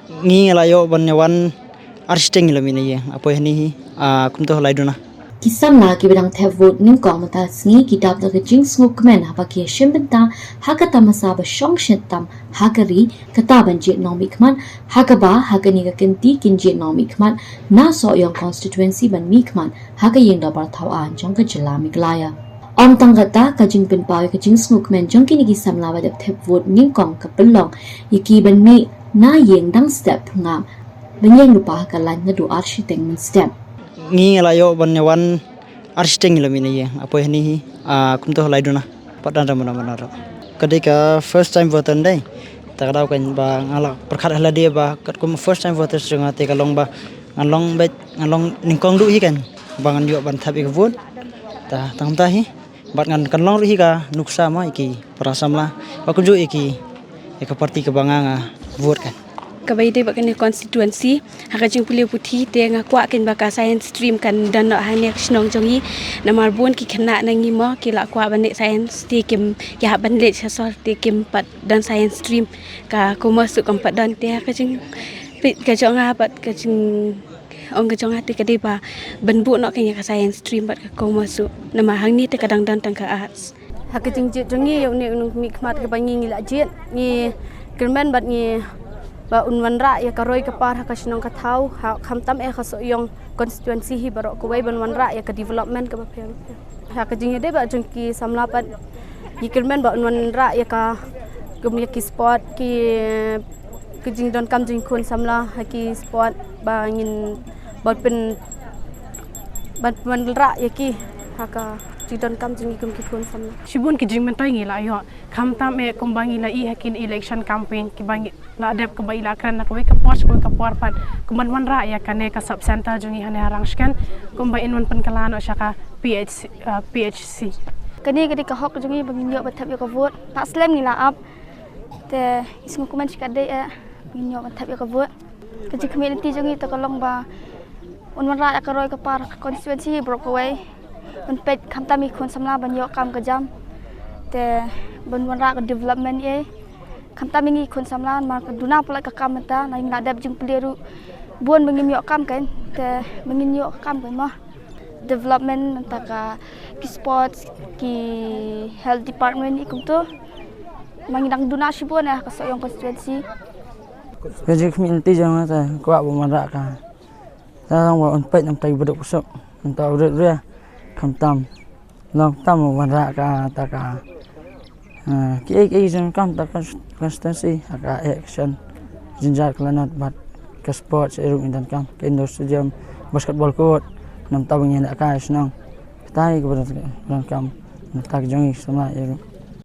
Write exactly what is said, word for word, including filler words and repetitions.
Ngi la ïoh ban ïa wan ar shiteng ngi la mih na ïing, ha poi hangne hi, ah, kumto ha Laiduna. Ki samla kiba dang thep vote nyngkong mynta ka sngi ki dap da ka jingsngewkmen haba ki ïashim bynta ha ka tamasa ba shong shitom ha ka ri, kata ban jied nongmihkhmat, ha kaba ha kane ka kynti kin jied nongmihkhmat na Sohiong constituency ban mihkhmat ha ka ïing dorbar thaw aiñ jong ka jylla Meghalaya. Ym tang kata, ka jingpynpaw ïa ka jingsngewkmen jong kine ki samla ba dep thep vote nyngkong ka pynlong ïa ki ban mih na ïing dang step phungap, ban ïeng lypa ha ka lain naduh ar shiteng mynstep. Ngi la ïoh ban ïa wan ar shiteng ngi la mih na ïing, ha poi hangne hi, ah, kumto ha Laiduna. Pat don da mano mano ruh. Ka dei ka first time voter dei. Ta ka daw kan ba nga la pyrkhat ha lade ba katkum first time voter jong nga te ka long ba ngan long beit, ngan long nyngkong duh hi kan ba ngan ïoh ban thep ïa ka vote. Ta tang ta hi. Bad ngan kan long ruh hi ka nuksa mo ïa ki para samla ba kumjuh ïa ki, ïa ka party kaba nga nga vote kan. Kaba ïadei bad kane constituency, ha ka jingpule puthi te nga kwah kein ba ka science stream kan don noh hangne ka shnong jong ngi. Namar bun ki khynnah na ngi mo ki la kwah ban leh science te kim, ki hap ban leit sha sor te kim pat don science stream. Ka commerce ruh kam pat don, te ha ka jing, ka jong nga bad ka jing ong ka jong nga te ka dei ba ban buh noh kein ïa ka science stream bad ka commerce ruh. Namar hangne te ka dang don tang ka arts. Ha ka jingjied jong ngi ïa une u nongmihkhmat kaba ngi ngi la jied, ngi kyrmen bad ngi ba un wanrah ïa ka roi ka par ha ka shnong ka thaw, ha khamtam eh ha ka Sohiong constituency hi baroh kawei, ban wanrah ïa ka development kaba pher bapher. Ha ka jingïadei bad jong ki samla pat, ngi kyrmen ba un wanrah ïa ka, kum ïa ki sport, ki, ki jingdonkam jong ki khun samla ha ki sport ba ngin ban pyn, ban wanrah ïa ki ha ka jingdonkam jong ki kum ki khun samla. Shibun ki jingmyntoi ngi la ïoh, khamtam eh kumba ngi la ïoh ha ki election campaign kiba ngi la dep, kumba i la kren na kawei ka por sha kawei ka por pat, kumban wanrah ïa kane ka sub center jong ngi hangne ha Rangshken, kumba in wan pynkylla noh sha ka P H C, ah, P H C. Kane ka dei ka hok jong ngi ba ngin ïoh ban thep ïa ka vote. Tang slem ngi la ap. Te ngi sngewkmen shikatdei eh ba ngin ïoh ban thep ïa ka vote. Ka jingkhmih lynti jong ngi te ka long ba un wanrah ïa ka roi ka par ha ka constituency hi baroh kawei. Ban peit khamtam ïa ki khun samla ban ïoh kam ka jam. Te ban wanrah ka development eh. Khamtam ïa ngi ki khun samla namar ka duna palat ka kam mynta, ngi la dep jingpule ruh bun ba ngim ïoh kam kein, te ba ngin ïoh kam kein mo. Development mynta ka, ki sports, ki health department ïa kumto. Namar ngi dang duna shibun eh ha ka Sohiong constituency. Ka jingkhmih lynti jong nga te kwah ba un wanrah ka, ta long ba un peit namar ki baduk basuk namar u rit u ria, khamtam long tam ba un wanrah ka, ta ka, ah, kiei kiei ki jingdonkam ta ka constituency, ha ka election, jynjar ka lanot bad ka sports eh ruh ngi donkam ka indoor stadium, basketball court, namar ba ngi ïa ka shnong. Kata hi kaba donkam namar ki jong ngi ki samla eh ruh.